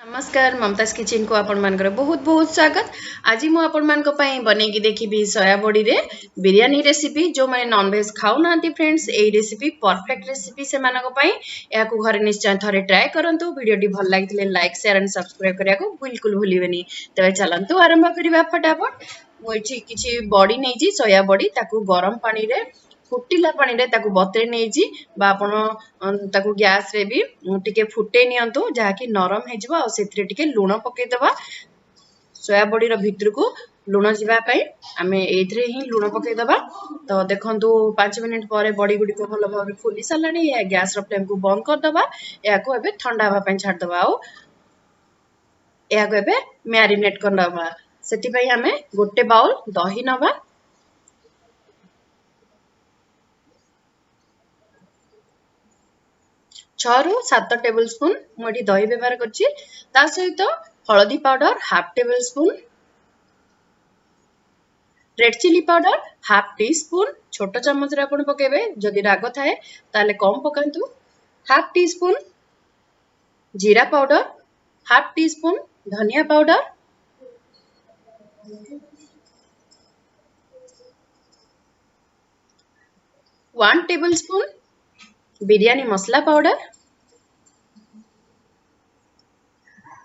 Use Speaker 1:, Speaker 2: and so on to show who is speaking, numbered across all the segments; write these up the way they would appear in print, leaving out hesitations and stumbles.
Speaker 1: ନମସ୍କାର, ମମତାଜ କିଚେନକୁ ଆପଣମାନଙ୍କର ବହୁତ ବହୁତ ସ୍ୱାଗତ। ଆଜି ମୁଁ ଆପଣମାନଙ୍କ ପାଇଁ ବନେଇକି ଦେଖିବି ସୋୟା ବଡ଼ିରେ ବିରିୟାନୀ ରେସିପି। ଯେଉଁମାନେ ନନଭେଜ୍ ଖାଉନାହାନ୍ତି ଫ୍ରେଣ୍ଡସ୍, ଏଇ ରେସିପି ପରଫେକ୍ଟ ରେସିପି ସେମାନଙ୍କ ପାଇଁ। ଏହାକୁ ଘରେ ନିଶ୍ଚୟ ଥରେ ଟ୍ରାଏ କରନ୍ତୁ। ଭିଡ଼ିଓଟି ଭଲ ଲାଗିଥିଲେ ଲାଇକ୍, ସେୟାର ଆଣ୍ଡ ସବସ୍କ୍ରାଇବ୍ କରିବାକୁ ବିଲକୁଲ ଭୁଲିବେନି। ତେବେ ଚାଲନ୍ତୁ ଆରମ୍ଭ କରିବା ଫଟାଫଟ। ମୁଁ ଏଠି କିଛି ବଡ଼ି ନେଇଛି, ସୋୟା ବଡ଼ି। ତାକୁ ଗରମ ପାଣିରେ, ଫୁଟିଲା ପାଣିରେ ତାକୁ ବତୁରେଇ ନେଇଛି, ବା ଆପଣ ତାକୁ ଗ୍ୟାସରେ ବି ଟିକେ ଫୁଟେଇ ନିଅନ୍ତୁ, ଯାହାକି ନରମ ହେଇଯିବ। ଆଉ ସେଥିରେ ଟିକେ ଲୁଣ ପକେଇଦେବା। ସୋୟା ବଡ଼ିର ଭିତରକୁ ଲୁଣ ଯିବା ପାଇଁ ଆମେ ଏଇଥିରେ ହିଁ ଲୁଣ ପକେଇଦେବା। ତ ଦେଖନ୍ତୁ, 5 ମିନିଟ୍ ପରେ ବଡ଼ି ଗୁଡ଼ିକ ଭଲ ଭାବରେ ଫୁଲି ସାରିଲାଣି। ଏହା ଗ୍ୟାସର ଫ୍ଲେମକୁ ବନ୍ଦ କରିଦେବା। ଏହାକୁ ଏବେ ଥଣ୍ଡା ହେବା ପାଇଁ ଛାଡ଼ିଦେବା ଆଉ ଏହାକୁ ଏବେ ମ୍ୟାରିନେଟ୍ କରିଦେବା। ସେଥିପାଇଁ ଆମେ ଗୋଟେ ବାଉଲ ଦହି ନେବା। 6ରୁ 7 ଟେବୁଲ ସ୍ପୁନ୍ ମୁଁ ଏଠି ଦହି ବ୍ୟବହାର କରିଛି। ତା ସହିତ ହଳଦୀ powder half table spoon, red chilli powder half tea spoon, ଛୋଟ ଚାମଚରେ ଆପଣ ପକାଇବେ। ଯଦି ରାଗ ଥାଏ ତାହେଲେ କମ୍ ପକାନ୍ତୁ। ହାଫ୍ ଟି ସ୍ପୁନ୍ ଜିରା ପାଉଡର, ହାଫ୍ ଟି ସ୍ପୁନ୍ ଧନିଆ powder, 1 table spoon biryani masala powder,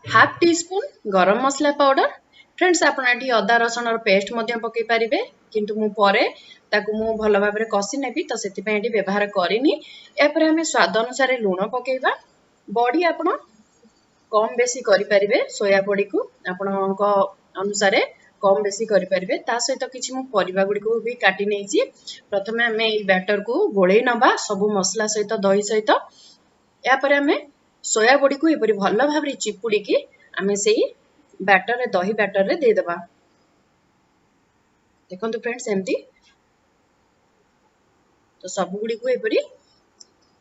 Speaker 1: half tea spoon ଗରମ ମସଲା ପାଉଡର। ଫ୍ରେଣ୍ଡସ୍, ଆପଣ ଏଠି ଅଦା ରସୁଣର ପେଷ୍ଟ ମଧ୍ୟ ପକାଇ ପାରିବେ, କିନ୍ତୁ ମୁଁ ପରେ ତାକୁ ମୁଁ ଭଲ ଭାବରେ କଷି ନେବି, ତ ସେଥିପାଇଁ ଏଠି ବ୍ୟବହାର କରିନି। ଏହାପରେ ଆମେ ସ୍ୱାଦ ଅନୁସାରେ ଲୁଣ ପକାଇବା। ବଡ଼ି ଆପଣ କମ୍ ବେଶୀ କରିପାରିବେ, ସୋୟା ବଡ଼ିକୁ ଆପଣଙ୍କ ଅନୁସାରେ କମ୍ ବେଶୀ କରିପାରିବେ। ତା ସହିତ କିଛି ମୁଁ ପରିବା ଗୁଡ଼ିକୁ ବି କାଟି ନେଇଛି। ପ୍ରଥମେ ଆମେ ଏଇ ବ୍ୟାଟରକୁ ଗୋଳେଇ ନେବା ସବୁ ମସଲା ସହିତ, ଦହି ସହିତ। ଏହାପରେ ଆମେ ସୋୟା ବଡ଼ିକୁ ଏପରି ଭଲ ଭାବରେ ଚିପୁଡ଼ିକି ଆମେ ସେଇ ବ୍ୟାଟରରେ, ଦହି ବ୍ୟାଟରରେ ଦେଇଦେବା। ଦେଖନ୍ତୁ ଫ୍ରେଣ୍ଡସ୍, ଏମିତି ତ ସବୁ ଗୁଡ଼ିକୁ ଏପରି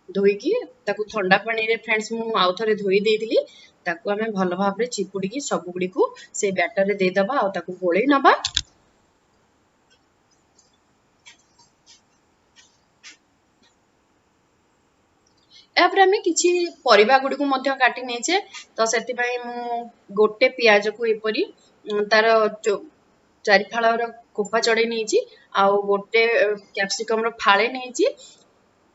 Speaker 1: ଧୋଇକି ତାକୁ ଥଣ୍ଡା ପାଣିରେ ଫ୍ରେଣ୍ଡସ୍ ମୁଁ ଆଉ ଥରେ ଧୋଇ ଦେଇଥିଲି। ତାକୁ ଆମେ ଭଲ ଭାବରେ ଚିପୁଡ଼ିକି ସବୁ ଗୁଡ଼ିକୁ ସେଇ ବ୍ୟାଟରରେ ଦେଇଦେବା ଆଉ ତାକୁ ଗୋଳେଇ ନେବା। ଏହାପରେ ଆମେ କିଛି ପରିବା ଗୁଡ଼ିକୁ ମଧ୍ୟ କାଟି ନେଇଛେ। ତ ସେଥିପାଇଁ ମୁଁ ଗୋଟେ ପିଆଜକୁ ଏପରି ତାର ଚାରି ଫାଳର ଖୋପା ଚଢ଼େଇ ନେଇଛି, ଆଉ ଗୋଟେ କ୍ୟାପ୍ସିକମର ଫାଳେ ନେଇଛି,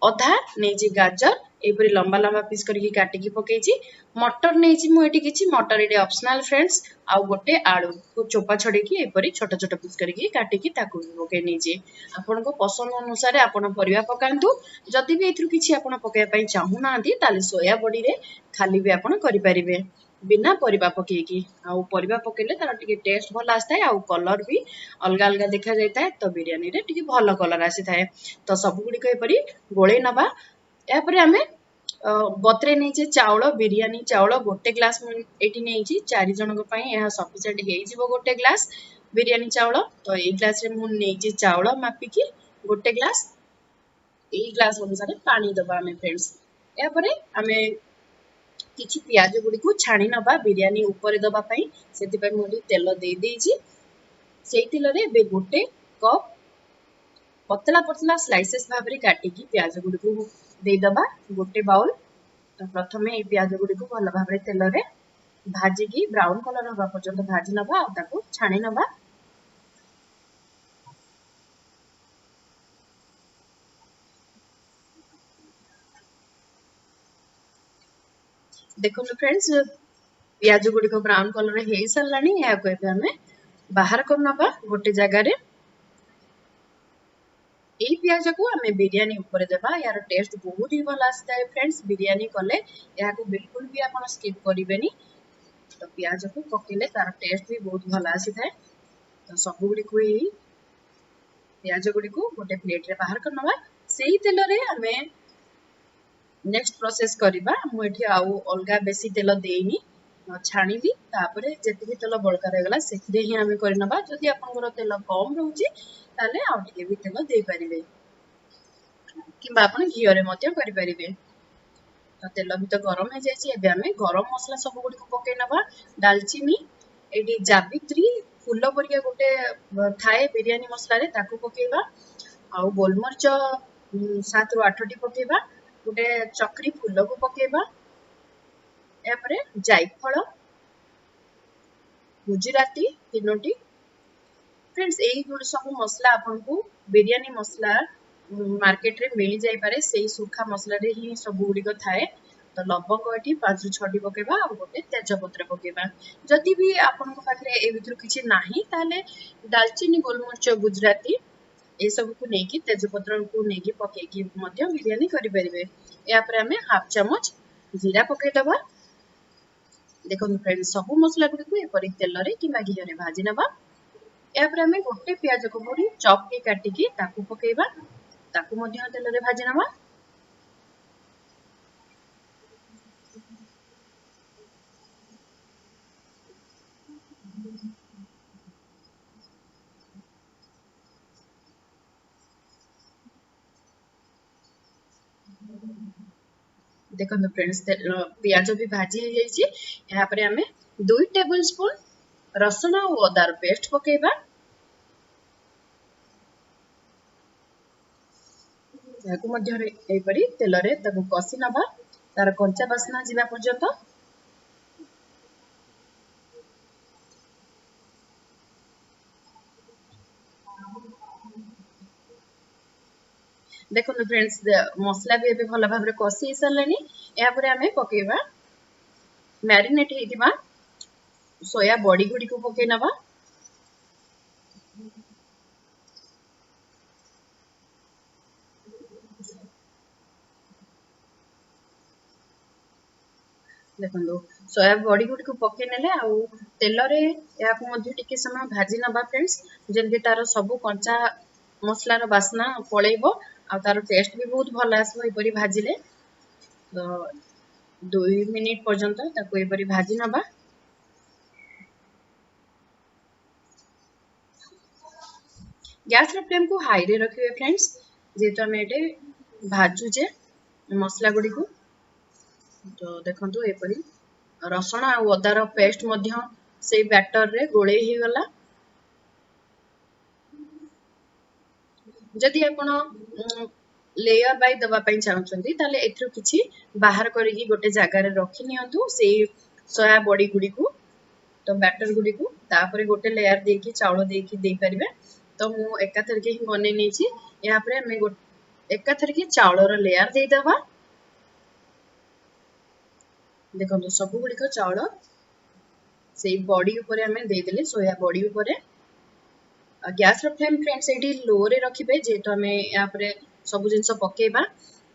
Speaker 1: ଅଧା ନେଇଛି ଗାଜର, ଏହିପରି ଲମ୍ବା ଲମ୍ବା ପିସ୍ କରିକି କାଟିକି ପକେଇଛି। ମଟର ନେଇଛି ମୁଁ ଏଠି କିଛି, ମଟର ଏଠି ଅପସନାଲ ଫ୍ରେଣ୍ଡସ୍। ଆଉ ଗୋଟେ ଆଳୁକୁ ଚୋପା ଛଡ଼େଇକି ଏପରି ଛୋଟ ଛୋଟ ପିସ୍ କରିକି କାଟିକି ତାକୁ ବି ପକେଇ ନେଇଛି। ଆପଣଙ୍କ ପସନ୍ଦ ଅନୁସାରେ ଆପଣ ପରିବା ପକାନ୍ତୁ। ଯଦି ବି ଏଥିରୁ କିଛି ଆପଣ ପକାଇବା ପାଇଁ ଚାହୁଁନାହାନ୍ତି, ତାହେଲେ ସୋୟା ବଡ଼ିରେ ଖାଲି ବି ଆପଣ କରିପାରିବେ ବିନା ପରିବା ପକେଇକି। ଆଉ ପରିବା ପକେଇଲେ ତାର ଟିକେ ଟେଷ୍ଟ ଭଲ ଆସିଥାଏ ଆଉ କଲର ବି ଅଲଗା ଅଲଗା ଦେଖାଯାଇଥାଏ, ତ ବିରିୟାନୀରେ ଟିକେ ଭଲ କଲର ଆସିଥାଏ। ତ ସବୁ ଗୁଡ଼ିକ ଏପରି ଗୋଳେଇ ନେବା। ଏହାପରେ ଆମେ ବତୁରେଇ ନେଇଛେ ଚାଉଳ, ବିରିୟାନୀ ଚାଉଳ ଗୋଟେ ଗ୍ଲାସ୍ ମୁଁ ଏଇଠି ନେଇଛି। 4 ଜଣଙ୍କ ପାଇଁ ଏହା ସଫିସିଏଣ୍ଟ ହେଇଯିବ ଗୋଟେ ଗ୍ଲାସ୍ ବିରିୟାନୀ ଚାଉଳ। ତ ଏଇ ଗ୍ଲାସ୍ରେ ମୁଁ ନେଇଛି ଚାଉଳ ମାପିକି ଗୋଟେ ଗ୍ଲାସ୍। ଏଇ ଗ୍ଲାସ୍ ଅନୁସାରେ ପାଣି ଦେବା ଆମେ ଫ୍ରେଣ୍ଡସ୍। ଏହାପରେ ଆମେ କିଛି ପିଆଜ ଗୁଡ଼ିକୁ ଛାଣି ନେବା ବିରିୟାନୀ ଉପରେ ଦେବା ପାଇଁ। ସେଥିପାଇଁ ମୁଁ ଏଠି ତେଲ ଦେଇ ଦେଇଛି। ସେଇ ତେଲରେ ଏବେ ଗୋଟେ କପ୍ ପତଳା ପତଳା ସ୍ଲାଇସେସ୍ ଭାବରେ କାଟିକି ପିଆଜ ଗୁଡ଼ିକୁ ଦେଇଦେବା ଗୋଟେ ବାଉଲ। ତ ପ୍ରଥମେ ଏଇ ପିଆଜ ଗୁଡ଼ିକୁ ଭଲ ଭାବରେ ତେଲରେ ଭାଜିକି ବ୍ରାଉନ କଲର ହେବା ପର୍ଯ୍ୟନ୍ତ ଭାଜି ନେବା ଆଉ ତାକୁ ଛାଣି ନେବା। ଦେଖନ୍ତୁ ଫ୍ରେଣ୍ଡସ୍, ପିଆଜ ଗୁଡ଼ିକ ବ୍ରାଉନ କଲର ହେଇସାରିଲାଣି। ଏହାକୁ ଏବେ ଆମେ ବାହାର କରିନେବା ଗୋଟେ ଜାଗାରେ। ଏଇ ପିଆଜକୁ ଆମେ ବିରିୟାନୀ ଉପରେ ଦେବା। ଏହାର ଟେଷ୍ଟ ବହୁତ ହି ଭଲ ଆସିଥାଏ ଫ୍ରେଣ୍ଡସ୍। ବିରିୟାନୀ କଲେ ଏହାକୁ ବିଲକୁଲ ବି ଆପଣ ସ୍କିପ୍ କରିବେନି। ତ ପିଆଜକୁ ପକେଇଲେ ତାର ଟେଷ୍ଟ ବି ବହୁତ ଭଲ ଆସିଥାଏ। ତ ସବୁ ଗୁଡ଼ିକୁ ଏଇ ପିଆଜ ଗୁଡ଼ିକୁ ଗୋଟେ ପ୍ଲେଟରେ ବାହାର କରିନେବା। ସେଇ ତେଲରେ ଆମେ ନେକ୍ସଟ ପ୍ରୋସେସ କରିବା। ମୁଁ ଏଠି ଆଉ ଅଲଗା ବେଶୀ ତେଲ ଦେଇନି, ଛାଣିଲି। ତାପରେ ଯେତିକି ତେଲ ବଳକା ରହିଗଲା ସେଥିରେ ହିଁ ଆମେ କରିନେବା। ଯଦି ଆପଣଙ୍କର ତେଲ କମ୍ ରହୁଛି ତାହେଲେ ଆଉ ଟିକେ ବି ତେଲ ଦେଇପାରିବେ, କିମ୍ବା ଆପଣ ଘିଅରେ ମଧ୍ୟ କରିପାରିବେ। ତ ତେଲ ବି ତ ଗରମ ହେଇଯାଇଛି। ଏବେ ଆମେ ଗରମ ମସଲା ସବୁ ଗୁଡ଼ିକୁ ପକେଇ ନେବା। ଡାଲଚିନି, ଏଇଠି ଜାବିତ୍ରୀ ଫୁଲ ପରିକା ଗୋଟେ ଥାଏ ବିରିୟାନୀ ମସଲାରେ, ତାକୁ ପକେଇବା। ଆଉ ଗୋଲମରିଚ 7ରୁ 8ଟି ପକେଇବା। ଗୋଟେ ଚକ୍ରି ଫୁଲକୁ ପକେଇବା। ଏହାପରେ ଜାଇଫଳ, ଗୁଜୁରାତି 3ଟି। ଫ୍ରେଣ୍ଡସ୍, ଏଇ ସବୁ ମସଲା ଆପଣଙ୍କୁ ବିରିୟାନୀ ମସଲା ମାର୍କେଟରେ ମିଳିଯାଇପାରେ, ସେଇ ଶୁଖା ମସଲାରେ ହିଁ ସବୁ ଗୁଡ଼ିକ ଥାଏ। ତ ଲବଙ୍ଗ ଏଠି 5ରୁ 6ଟି ପକେଇବା ଆଉ ଗୋଟେ ତେଜପତ୍ର ପକେଇବା। ଯଦି ବି ଆପଣଙ୍କ ପାଖରେ ଏ ଭିତରୁ କିଛି ନାହିଁ, ତାହେଲେ ଡାଲଚିନି, ଗୋଲମରିଚ, ଗୁଜୁରାତି ଏସବୁକୁ ନେଇକି, ତେଜପତ୍ରକୁ ନେଇକି ପକେଇକି ମଧ୍ୟ ବିରିୟାନୀ କରିପାରିବେ। ଏହାପରେ ଆମେ ହାଫ୍ ଚାମଚ ଜିରା ପକେଇଦବା। ଦେଖନ୍ତୁ ଫ୍ରେଣ୍ଡ, ସବୁ ମସଲା ଗୁଡ଼ିକୁ ଏପରି ତେଲରେ କିମ୍ବା ଘିଅରେ ଭାଜି ନେବା। ଏହାପରେ ଆମେ ଗୋଟେ ପିଆଜକୁ ପୁଣି ଚପ୍ କାଟିକି ତାକୁ ପକେଇବା, ତାକୁ ମଧ୍ୟ ତେଲରେ ଭାଜି ନେବା। ଦେଖନ୍ତୁ ଫ୍ରେଣ୍ଡସ୍, ପିଆଜ ବି ଭାଜି ହେଇଯାଇଛି। ଏହାପରେ ଆମେ 2 ଟେବୁଲ ସ୍ପୁନ୍ ରସୁଣ ଆଉ ଅଦାର ପେଷ୍ଟ ପକେଇବା। ଏହାକୁ ମଧ୍ୟ ଏହିପରି ତେଲରେ ତାକୁ କଷି ନେବା ତାର କଞ୍ଚା ବାସ୍ନା ଯିବା ପର୍ଯ୍ୟନ୍ତ। ଦେଖନ୍ତୁ ଫ୍ରେଣ୍ଡସ୍, ମସଲା ବି ଏବେ ଭଲ ଭାବରେ କଷି ହେଇସାରିଲାଣି। ଏହାପରେ ଆମେ ପକେଇବା ମ୍ୟାରିନେଟ୍ ହେଇଥିବା ସୋୟା ବଡି ଗୁଡ଼ିକୁ ପକେଇ ନେବା। ଦେଖନ୍ତୁ, ସୋୟା ବଡି ଗୁଡ଼ିକୁ ପକେଇ ନେଲେ ଆଉ ତେଲରେ ଏହାକୁ ମଧ୍ୟ ଟିକେ ସମୟ ଭାଜି ନେବା ଫ୍ରେଣ୍ଡସ୍, ଯେମିତି ତାର ସବୁ କଞ୍ଚା ମସଲାର ବାସ୍ନା ପଳେଇବ ଆଉ ତାର ଟେଷ୍ଟ ବି ବହୁତ ଭଲ ଆସିବ ଏପରି ଭାଜିଲେ। ତ 2 ମିନିଟ୍ ପର୍ଯ୍ୟନ୍ତ ତାକୁ ଏପରି ଭାଜି ନେବା। ଗ୍ୟାସର ଫ୍ଲେମ୍କୁ ହାଇରେ ରଖିବେ ଫ୍ରେଣ୍ଡସ୍, ଯେହେତୁ ଆମେ ଏଠି ଭାଜୁଛେ ମସଲା ଗୁଡ଼ିକୁ। ତ ଦେଖନ୍ତୁ, ଏପରି ରସୁଣ ଆଉ ଅଦାର ପେଷ୍ଟ ମଧ୍ୟ ସେଇ ବ୍ୟାଟରରେ ଗୋଳେଇ ହେଇଗଲା। ଯଦି ଆପଣ ଲେୟର ବାଇ ଦେବା ପାଇଁ ଚାହୁଁଛନ୍ତି, ତାହେଲେ ଏଥିରୁ କିଛି ବାହାର କରିକି ଗୋଟେ ଜାଗାରେ ରଖି ନିଅନ୍ତୁ ସେଇ ସୋୟା ବଡି ଗୁଡ଼ିକୁ, ତ ବ୍ୟାଟର ଗୁଡ଼ିକୁ, ତାପରେ ଗୋଟେ ଲେୟାର ଦେଇକି ଚାଉଳ ଦେଇକି ଦେଇପାରିବେ। ତ ମୁଁ ଏକାଥରକେ ହିଁ ବନେଇ ନେଇଛି। ଏହାପରେ ଆମେ ଏକାଥରକେ ଚାଉଳର ଲେୟାର ଦେଇଦେବା। ଦେଖନ୍ତୁ, ସବୁ ଗୁଡ଼ିକ ଚାଉଳ ସେଇ ବଡି ଉପରେ ଆମେ ଦେଇଦେଲେ, ସୋୟା ବଡି ଉପରେ। ଗ୍ୟାସର ଫ୍ଲେମ୍ ଫ୍ରେଣ୍ଡସ୍ ଏଇଠି ଲୋରେ ରଖିବେ, ଯେହେତୁ ଆମେ ଏହାପରେ ସବୁ ଜିନିଷ ପକେଇବା।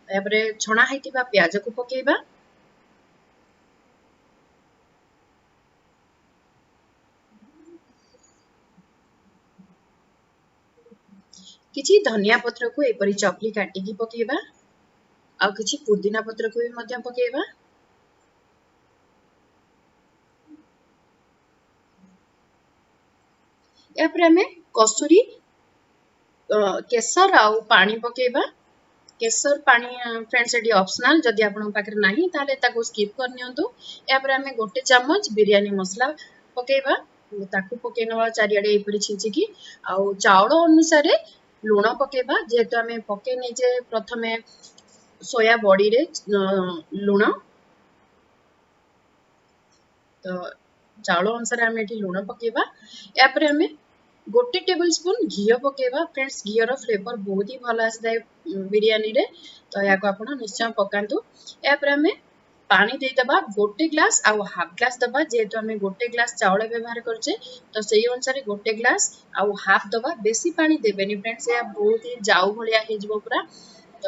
Speaker 1: ଏହାପରେ ଛଣା ହେଇଥିବା ପିଆଜକୁ ପକେଇବା। କିଛି ଧନିଆ ପତ୍ରକୁ ଏପରି ଚପଲି କାଟିକି ପକେଇବା ଆଉ କିଛି ପୁଦିନା ପତ୍ରକୁ ବି ମଧ୍ୟ ପକେଇବା। ଏହାପରେ ଆମେ କସୁରୀ କେଶର ଆଉ ପାଣି ପକେଇବା। କେଶର ପାଣି ଫ୍ରେଣ୍ଡସ୍ ଏଠି ଅପସନାଲ, ଯଦି ଆପଣଙ୍କ ପାଖରେ ନାହିଁ ତାହେଲେ ତାକୁ ସ୍କିପ୍ କରିନିଅନ୍ତୁ। ଏହାପରେ ଆମେ ଗୋଟେ ଚାମଚ ବିରିୟାନୀ ମସଲା ପକେଇବା, ତାକୁ ପକେଇ ନେବା ଚାରିଆଡ଼େ ଏହିପରି ଛିଞ୍ଚିକି। ଆଉ ଚାଉଳ ଅନୁସାରେ ଲୁଣ ପକେଇବା, ଯେହେତୁ ଆମେ ପକେଇ ନେଇଛେ ପ୍ରଥମେ ସୋୟା ବଡ଼ିରେ ଲୁଣ, ତ ଚାଉଳ ଅନୁସାରେ ଆମେ ଏଠି ଲୁଣ ପକେଇବା। ଏହାପରେ ଆମେ ଗୋଟେ ଟେବୁଲ ସ୍ପୁନ୍ ଘିଅ ପକେଇବା। ଫ୍ରେଣ୍ଡସ୍, ଘିଅର ଫ୍ଲେଭର ବହୁତ ହି ଭଲ ଆସିଥାଏ ବିରିୟାନୀରେ, ତ ଏହାକୁ ଆପଣ ନିଶ୍ଚୟ ପକାନ୍ତୁ। ଏହାପରେ ଆମେ ପାଣି ଦେଇଦେବା ଗୋଟେ ଗ୍ଲାସ୍ ଆଉ ହାଫ୍ ଗ୍ଲାସ୍ ଦେବା, ଯେହେତୁ ଆମେ ଗୋଟେ ଗ୍ଲାସ୍ ଚାଉଳ ବ୍ୟବହାର କରୁଛେ, ତ ସେଇ ଅନୁସାରେ ଗୋଟେ ଗ୍ଲାସ୍ ଆଉ ହାଫ୍ ଦେବା। ବେଶୀ ପାଣି ଦେବେନି ଫ୍ରେଣ୍ଡସ୍, ଏହା ବହୁତ ହି ଯାଉ ଭଳିଆ ହେଇଯିବ ପୁରା। ତ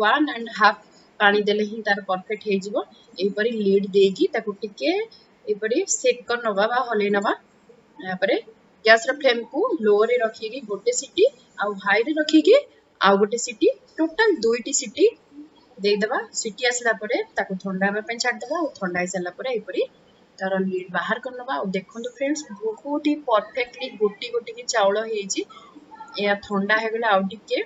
Speaker 1: 1 ଆଣ୍ଡ ହାଫ୍ ପାଣି ଦେଲେ ହିଁ ତାର ପରଫେକ୍ଟ ହେଇଯିବ। ଏହିପରି ଲିଡ୍ ଦେଇକି ତାକୁ ଟିକେ ଏପରି ସେକ୍ କରିନେବା ବା ହଲେଇ ନେବା। ଏହାପରେ ଗ୍ୟାସର ଫ୍ଲେମ୍କୁ ଲୋରେ ରଖିକି ଗୋଟେ ସିଟି ଆଉ ହାଇରେ ରଖିକି ଆଉ ଗୋଟେ ସିଟି, ଟୋଟାଲ 2ଟି ସିଟି ଦେଇଦେବା। ସିଟି ଆସିଲା ପରେ ତାକୁ ଥଣ୍ଡା ହେବା ପାଇଁ ଛାଡ଼ିଦେବା ଆଉ ଥଣ୍ଡା ହେଇସାରିଲା ପରେ ଏହିପରି ତାର ଲିଡ୍ ବାହାର କରିନେବା। ଆଉ ଦେଖନ୍ତୁ ଫ୍ରେଣ୍ଡସ୍, ବହୁତ ହି ପରଫେକ୍ଟଲି ଗୋଟି ଗୋଟିକି ଚାଉଳ ହେଇଛି। ଏହା ଥଣ୍ଡା ହେଇଗଲେ ଆଉ ଟିକେ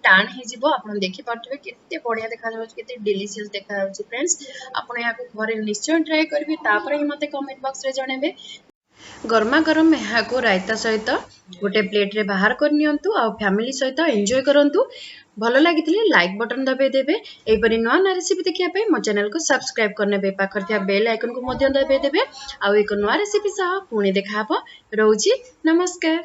Speaker 1: ଟାଣ ହେଇଯିବ। ଆପଣ ଦେଖିପାରୁଥିବେ କେତେ ବଢିଆ ଦେଖାଯାଉଛି, କେତେ ଡେଲିସିୟସ୍ ଦେଖାଯାଉଛି। ଫ୍ରେଣ୍ଡସ୍, ଆପଣ ଏହାକୁ ଘରେ ନିଶ୍ଚୟ ଟ୍ରାଏ କରିବେ, ତାପରେ ହିଁ ମୋତେ କମେଣ୍ଟ ବକ୍ସରେ ଜଣେଇବେ। ଗରମା ଗରମ ଏହାକୁ ରାଇତା ସହିତ ଗୋଟେ ପ୍ଲେଟ୍ରେ ବାହାର କରିନିଅନ୍ତୁ ଆଉ ଫ୍ୟାମିଲି ସହିତ ଏନ୍ଜୟ କରନ୍ତୁ। ଭଲ ଲାଗିଥିଲେ ଲାଇକ୍ ବଟନ୍ ଦବାଇ ଦେବେ। ଏହିପରି ନୂଆ ନୂଆ ରେସିପି ଦେଖିବା ପାଇଁ ମୋ ଚ୍ୟାନେଲକୁ ସବସ୍କ୍ରାଇବ୍ କରିନେବେ, ପାଖରେ ଥିବା ବେଲ୍ ଆଇକନ୍କୁ ମଧ୍ୟ ଦବାଇ ଦେବେ। ଆଉ ଏକ ନୂଆ ରେସିପି ସହ ପୁଣି ଦେଖାହବ। ରହୁଛି, ନମସ୍କାର।